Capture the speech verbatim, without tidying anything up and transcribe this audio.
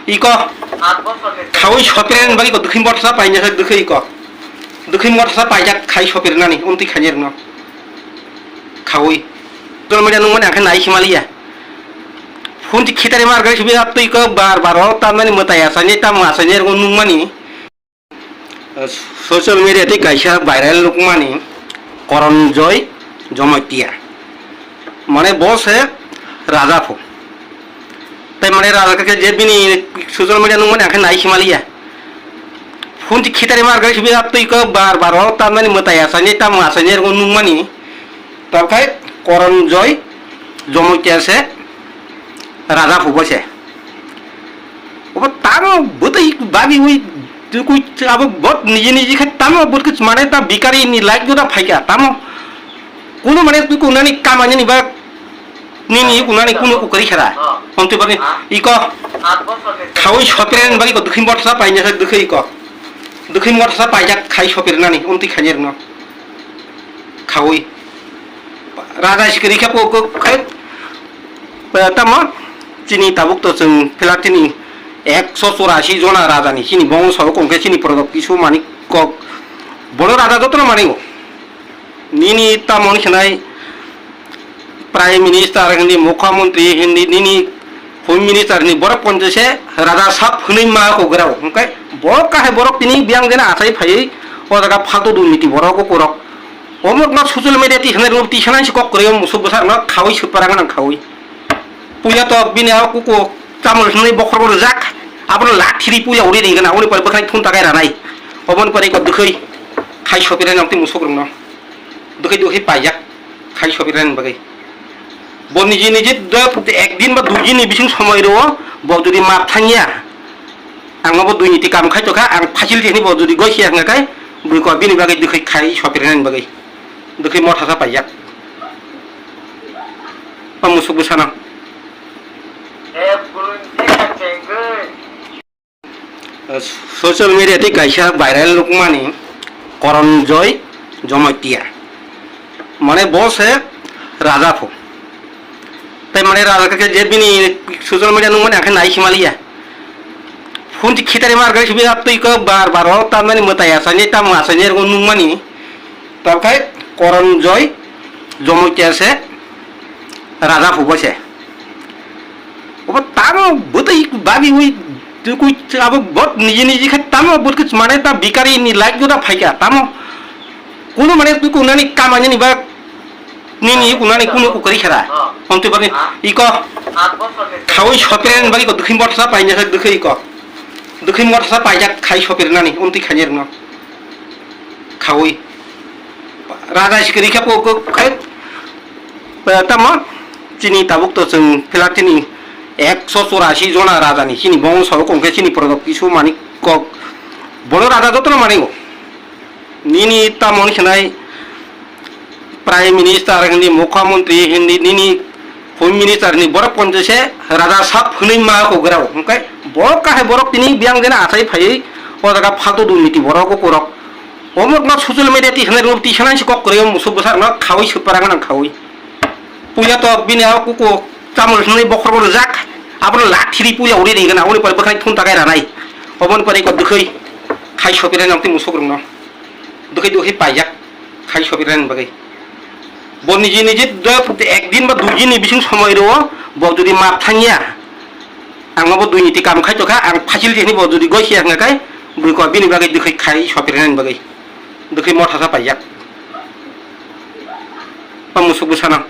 Iko khawi sopirani bagwi ko dwkhwi mothasa painjak dwkhwi iko. Dwkhwi mothasa paijak khai sopirnani untwi khainai rwno. Khawi. Social media nungmani ang khe nai himaliya. Phone ti khitari mar gari subi twi ko bar bar o tamnani mwtai achainai tamo achainai rwno nungmani. Social media tei kaisa viral nukmani Koronjoy Jomotia. Mane bo se raja pho. Tai mane raja khe je bini social media nukmani ang khe nai himaliya. Phone ti khitari mar gari subi twi ko bar bar o tamnani mwtai achainai tamo achainai rwno nungmani. Tobkhai Koronjoy Jomotia se raja pho bo se. Obo tamo bwtwi babi ui, twi kui abo bot niji niji khe tamo bot khe mane ta bikari ni life joda phaikha tamo. Kunu mane twi kunani kamani ni ba nini kunani kunu ukari khara. Hon twi bani iko khawi sopirani bagwi ko dwkhwi mothasa painjak dwkhwi iko. Dwkhwi mothasa paijak khai sopirnani untwi khainai rwno. Khawi. Raja sikiri khe po ko khai. Eh, tamo chini tabuk to chwng philak chini ekso chorasi jona raja ni chini bongso kong khe chini product kisu mani kok. Bono raja jotono mani o. Nini tamo ni khnai Prime Minister hindi, Mukhyamantri hindi, nini Home Minister hindi, borok ponte se raja sab hwnwi ma ko grao. Hwnkhe borok kahai borok tini biyang jena achai phaiwi o jaga phaltu durniti borok o korok. Omorok no social media ti hwnwi rwno ti sanai se kok kwrwi o musuk bwsarok no khawi swpara gwnang khawi. Puya to bini a kuku chamul hwnwi bokhorok rwjak. Abono lathiri puya uri ringana, aboni pore bwkhwnai thun takai ranai. Oboni pore ko dwkhwi khai sopirani nokti musuk rwno. Dwkhwi dwkhwi paijak khai sopirani bagwi. Bo niji niji do ek din ba dui din ni bising somoi rwo, bo jodi map thangya, ang bo dui niti kam khai tokha, ang facility ni bo jodi goi siya hwnga kai, bui ko bini bagwi dwkhwi khai sopirani bagwi. Dwkhwi mothasa paijak. O musuk bwsano. Social media tei kaisa viral nukmani Koronjoy Jomotia. Mane bo se raja pho. Tai mane raja khe je bini social media nukmani ang khe nai himaliya. Phone ti khitari mar gari subi twi ko bar bar o tamnani mwtai achainai tamo achainai rwno nukmani. Tobkhai Koronjoy Jomotia se raja pho bo se. Obo tamo bwtwi babi ui, twi kui abo bot niji niji khe tamo bot khe mane ta bikari ni life joda phaikha tamo. Kunu mane twi kunani kamani ni ba nini kunani kunu ukari khara. Hon twi bani iko khawi sopirani bagwi ko dwkhwi mothasa painjak dwkhwi iko. Dwkhwi mothasa paijak khai sopirnani untwi khainai rwno. Khawi. Raja sikiri khe po ko khai. Eh, tamo chini tabuk to chwng philak chini ekso chorasi jona raja ni chini bongso kong khe chini product kisu mani kok. Bono raja jotono mani o. Nini tamo ni khnai Prime Minister hindi, Mukhyamantri hindi, nini Home Minister hindi, borok ponte se raja sab hwnwi ma ko grao. Hwnkhe borok kahai borok tini biyang jena achai phaiwi o jaga phaltu durniti borok o korok. Omorok no social media ti hwnwi rwno ti sanai se kok kwrwi o musuk bwsarok no khawi swpara gwnang khawi. Puya to bini a kuku chamul hwnwi bokhorok rwjak. Abono lathiri puya uri ringana, aboni pore bwkhwnai thun takai ranai. Oboni pore iko dwkhwi khai sopirani nokti musuk rwno. Dwkhwi dwkhwi paijak khai sopirani bagwi. Bo niji niji do ek din ba dui din ni bising somoi rwo, bo jodi map thangya, ang bo dui niti kam khai tokha, ang facility ni bo jodi goi siya hwnga khai, bui ko bini bagwi dwkhwi khai sopirani bagwi. Dwkhwi mothasa paijak. O musuk bwsano.